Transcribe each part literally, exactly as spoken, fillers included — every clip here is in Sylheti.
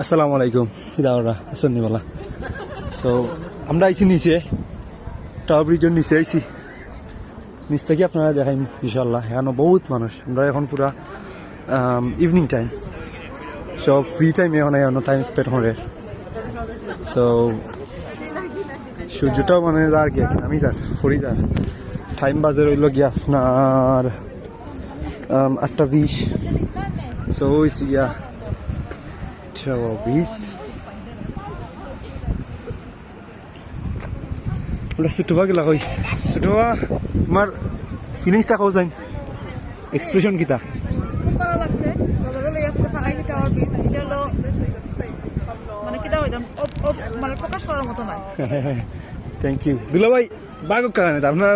আসসালামু আলাইকুম। কিতা করা? আছইন নি বালা? So, আমরা আইছি নিচে, টাওয়ার ব্রিজর নিচে আইছি। নিচ থাকি আপনারারে দেখাইমু ইনশাআল্লাহ। এখানো বহুত মানুষ। আমরা এখন পুরা, আম, ইভিনিং টাইম, সব ফ্রি টাইমে এখন এখানো টাইম স্পেন্ড করে। So, সূর্যটাও মানে যার কি, নামি যার, পড়ি যার। টাইম বাজে রইল গিয়া আপনার, আম, আটটা বিশ। So, হইছে গিয়া আটটা বিশ। আমরা ছোট ভাই গেলা কই? ছোট ভাই, তোমার ফিলিংসটা কও যাইন, এক্সপ্রেশন কিতা? খুব ভালো লাগছে। বাজারে লইয়া পুরো ফাঁকাই দিতে আমার বিল। এটা হলো, মানে, কিতা হইতাম? ও, ও, মানে, প্রকাশ করার মতো নয়। Thank you. দুলাভাই, বাগক কারণে তো আপনার,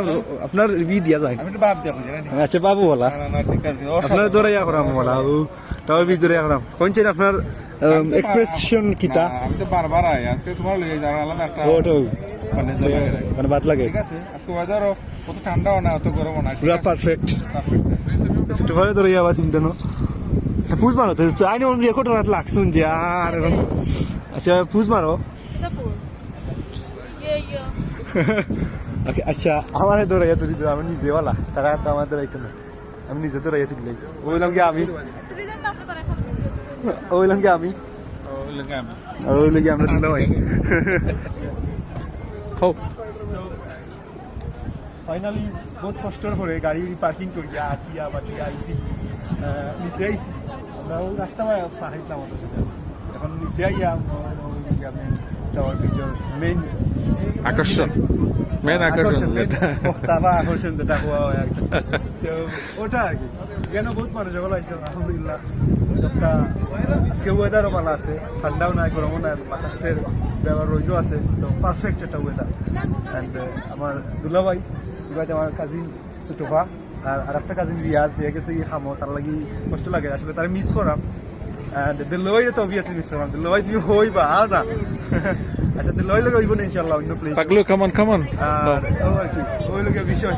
আপনার রিভিউ দিয়া যায়। আমি তো বাপ দিয়া বুঝি না। আচ্ছা, বাবু বলা। না, না, না, ঠিক আছে। আপনার অসাধারণ। দৌড়াইয়া করাম বলা। ও, টাওয়ার ব্রিজ দৌড়াইয়া করাম। কোন চেন আপনার, আম, আমি তো বার-, এক্সপ্রেশন কিতা? না, আমি তো বারবার আই। আজকে তোমার লইয়া যাওয়ার আলাদা একটা ওটাও। মানে, ইয়ে লাগে। মানে, বাদ লাগে। ঠিক আছে? আজকে ওয়েদারও অত ঠান্ডাও না, অত গরমও না, ঠিক পুরা আছে? পারফেক্ট। পারফেক্ট। ছোট ভাই দৌড়াইয়া আবার চিন্তা নো। তা পুজ মারো, তো আইনি অন রেকর্ড রাত লাগছুন যে আর এখন। আচ্ছা, পুজ মারো। কিতা পুজ? ইয়ে, ইয়ে। ওকে, আচ্ছা, আমারে দৌড়াইয়া তুলি তো, আমি নিজে ওলা, তারা তো আমার দৌড়াইতো না, আমি নিজে দৌড়াইয়া তুলি। ওইলাম কি আমি, ওইলাম কি আমি, আর ওইলাম কি আমরা দুলাভাই। হোক। ফাইনালি, বহুত কষ্টর পরে গাড়ি পার্কিং করিয়া আটিয়া বাটিয়া আইছি, আহ, নিচে আইছি। আমরা ওই রাস্তা ফাঁকাইছিলাম অত সেটা। এখন নিচে আইয়া আমরা ওই যে আপনি টাওয়ার ব্রিজর মেইন আকর্ষণ, মেইন আকর্ষণ আকর্ষণ, মেইন যেটা। বক্তা বা আকর্ষণ যেটা হওয়া হয় আর কি। তো ওটা আর কি। এখানে বহুত মানুষ যখন আইছে, আলহামদুলিল্লাহ। একটা আজকে ওয়েদারও ভালো আছে, ঠান্ডাও নাই, গরমও নাই, বাতাসের ব্যাপার রইদও আছে, তো পারফেক্ট একটা ওয়েদার। অ্যান্ড আমার দুলাভাই, দুলাভাই আমার কাজিন ছোট ভাই, আর আরেকটা কাজিন রিয়াজ, রিয়া গেছে কি খামো, তার লাগি কষ্ট লাগে আসলে, তারা মিস করাম। অ্যান্ড দুলাভাই তো অবভিয়াসলি মিস করাম, দুলাভাই তুমি হই বা আও না। আচ্ছা, দুলাভাই লগে হইব না ইনশাআল্লাহ অন্য প্লেস। পাগলু, come on, come on। আর ও আর কি, ওই লোকের বিষয়।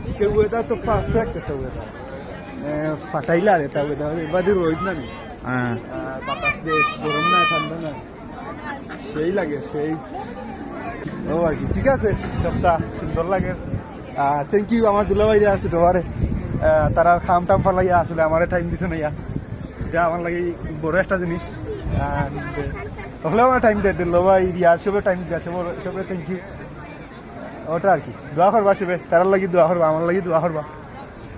আজকে ওয়েদার তো পারফেক্ট একটা ওয়েদার। এ, ফাটাইলা রে তা ওয়েদার, এবারে রোদ না নি। হ্যাঁ। আহ, বাতাস বেশ গরম না, ঠান্ডা না। সেই লাগে, সেই। ও আর কি, ঠিক আছে, সবটা সুন্দর লাগে। আহ, থ্যাংক ইউ আমার দুলাভাইরে আছে তোমারে। আহ, তারা খাম টাম ফালাইয়া আসলে আমারে টাইম দিছে না ইয়া। এটা আমার লাগি বড় একটা জিনিস। আর তাহলে আমার টাইম দেয়, দুলাভাই, রিয়াজ, সবে টাইম দিয়া, সবে, সবে থ্যাংক ইউ। ওটা আর কি, দোয়া করবা সবে, তারার লাগি দোয়া করবা, আমার লাগি দোয়া করবা।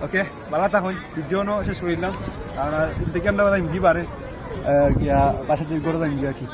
ওকে, ভালো থাকো। ভিডিও নো শেষ করিলাম। আমরা দেখি আমরা বাজাই কি বারে, আহ, গিয়া বাসা থেকে ঘরে যাই আর কি।